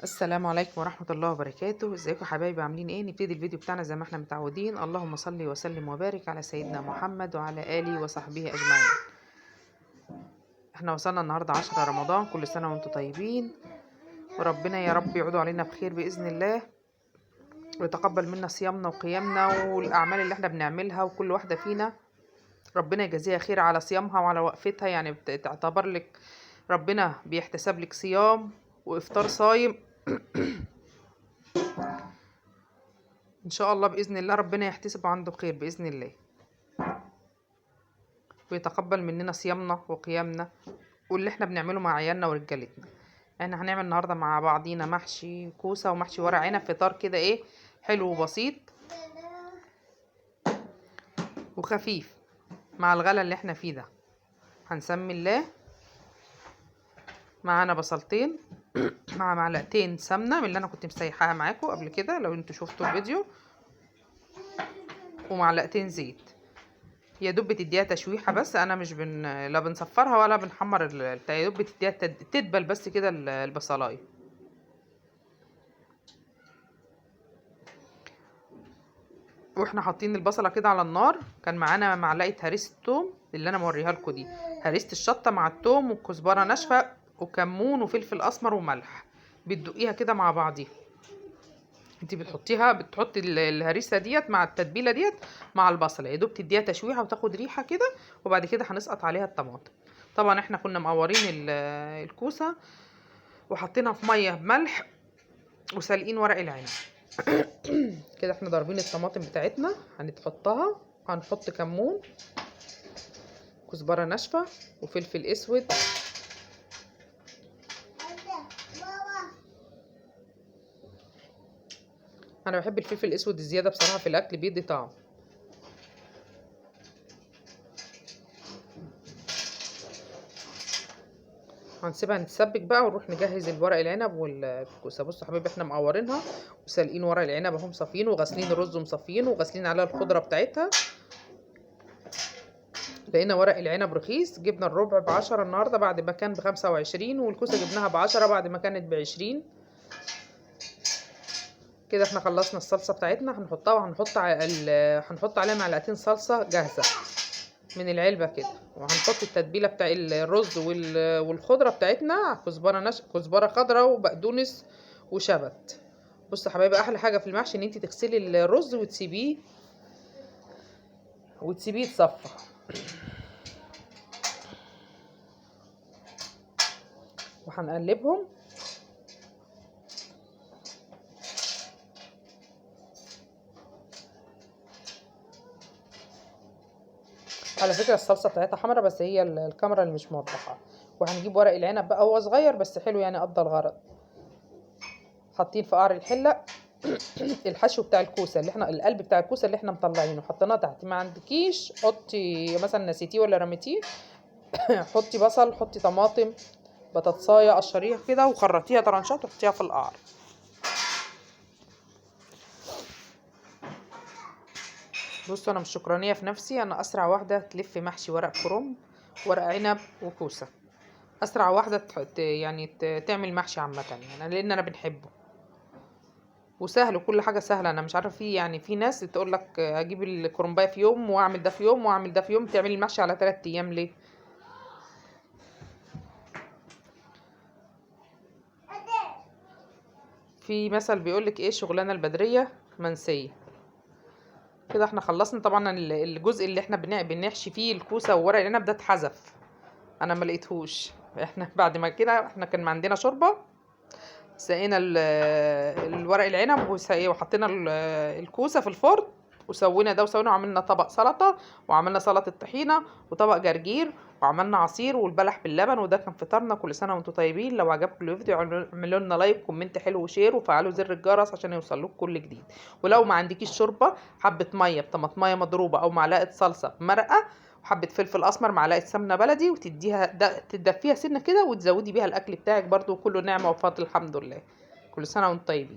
السلام عليكم ورحمة الله وبركاته. ازيكم حبايبي؟ عاملين ايه؟ نبتدي الفيديو بتاعنا زي ما احنا متعودين. اللهم صل وسلم وبارك على سيدنا محمد وعلى آله وصحبه أجمعين. احنا وصلنا النهاردة 10 رمضان، كل سنة وانتم طيبين، وربنا يا رب يعود علينا بخير بإذن الله، ويتقبل منا صيامنا وقيامنا والأعمال اللي احنا بنعملها، وكل واحدة فينا ربنا يجازيها خير على صيامها وعلى وقفتها. يعني تعتبر لك ربنا بيحتسب لك صيام وإفطار صايم ان شاء الله باذن الله ربنا يحتسبه عنده خير باذن الله، ويتقبل مننا صيامنا وقيامنا واللي احنا بنعمله مع عيالنا ورجالتنا. احنا هنعمل النهارده مع بعضينا محشي كوسة ومحشي ورق عنب، فطار كده ايه حلو وبسيط وخفيف مع الغلا اللي احنا فيه ده. هنسمي الله. معانا بصلتين مع معلقتين سمنه من اللي انا كنت مسيحاها معاكم قبل كده لو انتوا شفتوا الفيديو، ومعلقتين زيت. يا دوب بتديها تشويحه بس، انا مش لا بنصفرها ولا بنحمر يا دوب بتديها تدبل بس كده البصلايه. واحنا حاطين البصله كده على النار كان معانا معلقه هريسه الثوم اللي انا موريها لكم دي، هريسه الشطه مع الثوم والكزبره ناشفة وكمون وفلفل اسمر وملح، بتدقيها كده مع بعضيها. انت بتحطي الهريسه ديت مع التتبيله ديت مع البصله، يا دوب تديها تشويحه وتاخد ريحه كده، وبعد كده هنسقط عليها الطماطم. طبعا احنا كنا مقورين الكوسه وحطينها في مية بملح وسالقين ورق العنب. كده احنا ضاربين الطماطم بتاعتنا، هنحطها، هنحط كمون، كزبره ناشفة وفلفل اسود، انا بحب الفلفل الاسود الزيادة بصراحة في الاكل، بيدي طعم. هنسيبها نتسبك بقى ونروح نجهز الورق العنب والكوسه. بصوا حبايبي احنا مقورينها وسالقين ورق العنب اهو مصفيين، وغاسلين الرز ومصفيين، وغاسلين عليها الخضرة بتاعتها. لقينا ورق العنب رخيص، جبنا الربع ب10 النهارده بعد ما كان ب25، والكوسه جبناها ب10 بعد ما كانت ب20. كده احنا خلصنا الصلصه بتاعتنا، هنحطها وهنحط هنحط عليها معلقتين صلصه جاهزة من العلبة كده، وهنحط التتبيله بتاع الرز والخضره بتاعتنا، كزبره خضراء وبقدونس وشبت. بصوا يا حبايبي احلى حاجة في المحشي ان انت تغسلي الرز وتسيبيه يتصفى. وهنقلبهم. على فكرة الصلصة بتاعتها حمرا بس هي الكاميرا اللي مش موضحة. وهنجيب ورق العنب بقى، هو صغير بس حلو يعني قضى الغرض. حاطين في قعر الحلة الحشو بتاع الكوسة اللي احنا القلب بتاع الكوسة اللي احنا مطلعينه حطيناه تحت. ما عندكيش حطي مثلا نسيتيه ولا رميتيه حطي بصل، حطي طماطم، بطاطسايه قشريها كده وخرطيها طرنشات وحطيها في القعر. بصوا انا مش شكرانيه في نفسي، انا اسرع واحدة تلف محشي ورق كرنب ورق عنب وكوسه، اسرع واحدة يعني تعمل محشي عامة، يعني لان انا بنحبه وسهل وكل حاجة سهلة. انا مش عارفه في يعني في ناس تقول لك اجيب الكرنبايه في يوم واعمل ده في يوم واعمل ده في يوم، تعمل المحشي على 3 ايام ليه؟ في مثل بيقول لك ايه، شغلانة البدريه منسية. كده احنا خلصنا. طبعا الجزء اللي احنا بنحشي فيه الكوسه وورق العنب ده اتحذف، انا ما لقيتهوش. احنا بعد ما كده احنا كان عندنا شوربة، سقينا الورق العنب وحطينا الكوسه في الفرن وسوينا ده وسوينا، وعملنا طبق سلطة وعملنا سلطة طحينه وطبق جرجير وعملنا عصير والبلح باللبن، وده كان فطارنا. كل سنة وانتم طيبين. لو عجبكم الفيديو اعملوا لنا like comment حلو و share، وفعلوا زر الجرس عشان يوصل لكم كل جديد. ولو ما عندكيش شوربة، حبه مية بطماطميه مضروبة او معلقه صلصه بمرقه وحبه فلفل اسمر، معلقه سمنه بلدي، وتديها تدفيها سنة كده وتزودي بيها الاكل بتاعك برده، وكله نعمه وفضل الحمد لله. كل سنة وانتم طيبين.